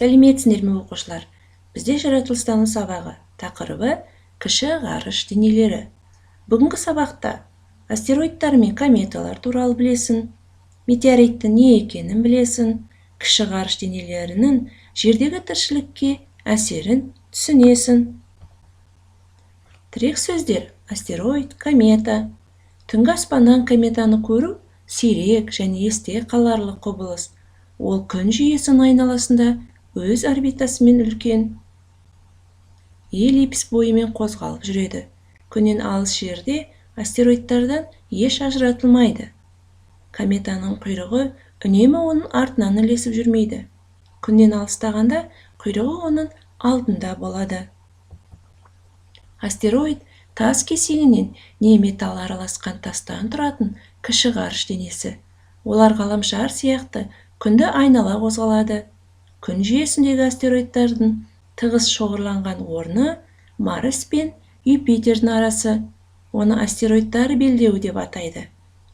Сәлеметсіңдер ме, оқушылар? Бізде жаратылыстану сабағы. Тақырыбы кіші ғарыш денелері. Бүгінгі сабақта астероидтар мен кометалар туралы білесің, метеориттің не екенін білесің, кіші ғарыш денелерінің жердегі тіршілікке әсерін түсінесің. Тірек сөздер: астероид, комета. Түнгі аспаннан кометаны көру сирек және есте қаларлық құбылыс. Ол күн жүйесінің айналасында өз орбитасымен үлкен эллипс бойымен қозғалып жүреді. Күннен алыс жерде астероидтардан еш ажыратылмайды. Кометаның құйрығы үнемі оның артынан ілесіп жүрмейді. Күннен алыстағанда құйрығы оның алдында болады. Астероид тас кесегінен не металл араласқан тастан тұратын кіші ғарыш денесі. Олар ғаламшар сияқты күнді айнала қозғалады. Күн жүйесіндегі астероидтардың тығыз шоғырланған орны Марс пен Юпитердің арасы. Оны астероидтар белдеуі деп атайды.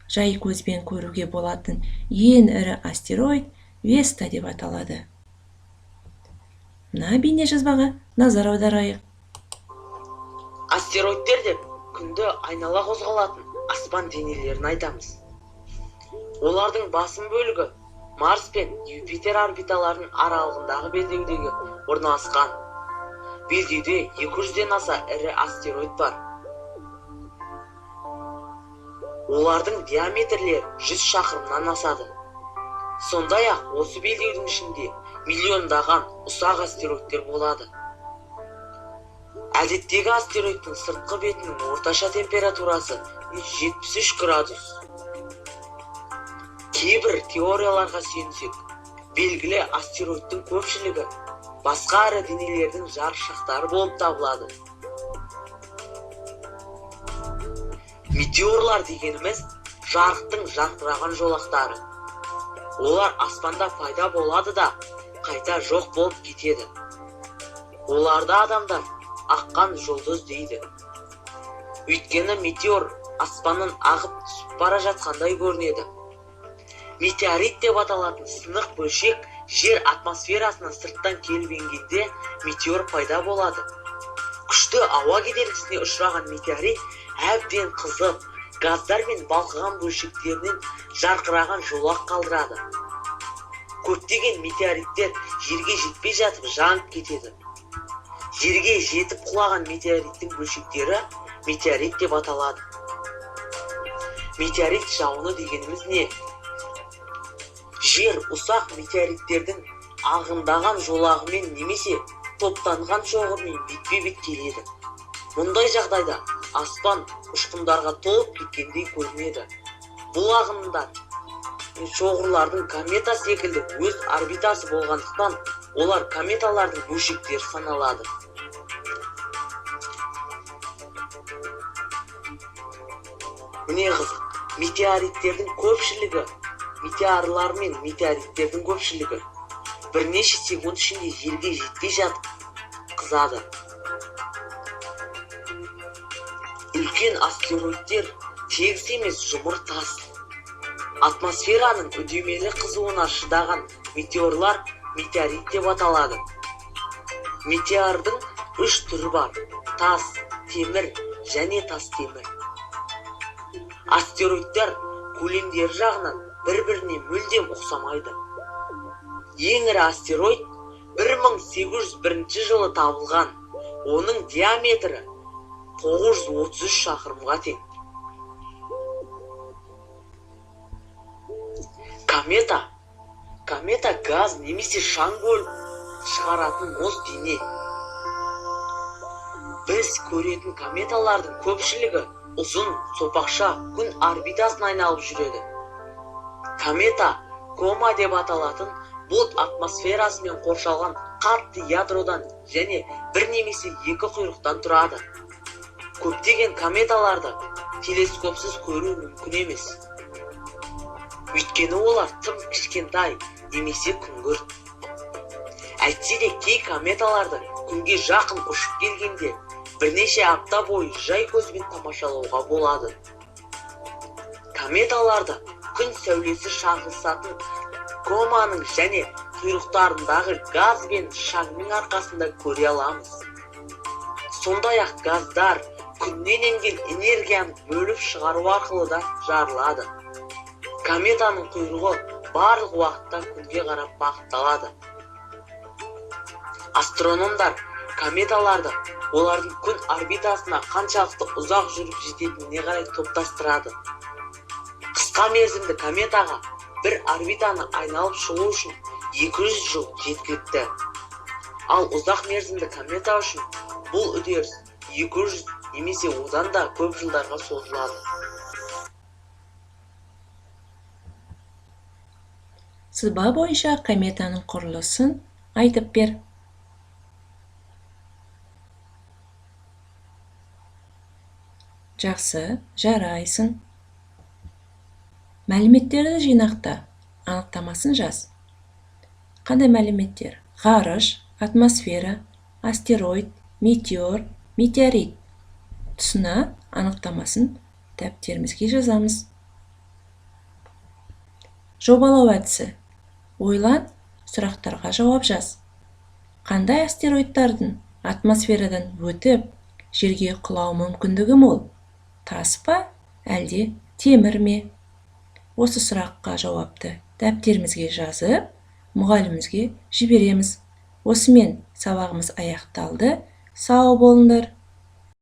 Жай көзбен көруге болатын ең ірі астероид Веста деп аталады. Мына бейнежазбаға назар аударайық. Астероидтер деп күнді айнала қозғалатын аспан денелерін айтамыз. Олардың басым бөлігі Марс пен Юпитер орбиталарының аралығындағы белдеудегі орналасқан. Белдеуде 200-ден аса ірі астероид бар. Олардың диаметрлері 100 шақырымнан асады. Сондай-ақ осы белдеудің ішінде миллиондаған ұсақ астероидтер болады. Әдеттегі астероидтың сыртқы бетінің орташа температурасы 73 градус. Кейбір теорияларға сүйенсек, белгілі астероидтың көпшілігі басқа ірі денелердің жарықшақтары болып табылады. Метеорлар дегеніміз жарықтың жарқыраған жолақтары. Олар аспанда пайда болады да, қайта жоқ болып кетеді. Оларды адамдар аққан жұлдыз дейді. Өйткені метеор аспаннан ағып түсіп бара жатқандай көрінеді. Метеорит деп аталатын сынық бөлшек жер атмосферасына сырттан келіп енгенде метеор пайда болады. Күшті ауа кедергісіне ұшыраған метеорит әбден қызып, газдар мен балқыған бөлшектерінен жарқыраған жолақ қалдырады. Көптеген метеориттер жерге жетпей жатып жанып кетеді. Жерге жетіп құлаған метеориттің бөлшектері метеорит деп аталады. Метеорит жауыны дегеніміз не? Жер ұсақ метеориттердің ағындаған жолағымен немесе топтанған шоғырмен бетпе-бет келеді. Мұндай жағдайда аспан ұшқындарға толып кеткендей көрінеді. Бұл ағындар шоғырлардың комета секілді өз орбитасы болғандықтан, олар кометалардың бөлшектері саналады. Міне қызық, метеориттердің көпшілігі, метеорлар мен метеориттердің көпшілігі бірнеше секунд ішінде жерге жетпей жатып қызады. Үлкен астероидтер тегіс емес жұмыр тас. Атмосфераның үдемелі қызуына шыдаған метеорлар метеорит деп аталады. Метеордың үш түрі бар: тас, темір және тас темір. Астероидтер көлемдері жағынан бір-біріне мүлдем ұқсамайды. Ең ірі астероид 1801 жылы табылған. Оның диаметрі 933 шақырымға тең. Комета. Комета газ немесе шаң бөліп шығаратын мұз дене. Біз көретін кометалардың көпшілігі ұзын сопақша күн орбитасын айналып жүреді. Комета кома деп аталатын бұлт атмосферасымен қоршалған қатты ядродан және бір немесе екі құйрықтан тұрады. Көптеген кометаларды телескопсыз көру мүмкін емес. Өйткені олар тым кішкентай немесе күңгірт. Әйтсе де кей кометаларды күнге жақын ұшып келгенде бірнеше апта бойы жай көзбен тамашалауға болады. Кометаларды күн сәулесі шағылысатын команың және құйрықтарындағы газ бен шаңның арқасында көре аламыз. Сондай-ақ газдар күннен енген энергияны бөліп шығару арқылы да жарылады. Кометаның құйрығы барлық уақытта күнге қарап бағытталады. Астрономдар кометаларды олардың күн орбитасына қаншалықты ұзақ жүріп жететініне қарай топтастырады. Қысқа мерзімді кометаға бір орбитаны айналып шығу үшін 200 жыл жеткілікті. Ал ұзақ мерзімді комета үшін бұл үдеріс 200 немесе одан да көп жылдарға созылады. Сызба бойынша кометаның құрылысын айтып бер. Жақсы, жарайсың. Мәліметтерді жинақта, анықтамасын жаз. Қандай мәліметтер? Ғарыш, атмосфера, астероид, метеор, метеорит. Тұсына анықтамасын дәптерімізге жазамыз. Жобалау әдісі. Ойлан, сұрақтарға жауап жаз. Қандай астероидтардың атмосферадан өтіп, жерге құлау мүмкіндігі мол? Тас па, әлде темір ме? Осы сұраққа жауапты дәптерімізге жазып, мұғалімімізге жібереміз. Осымен сабағымыз аяқталды. Сау болыңдар.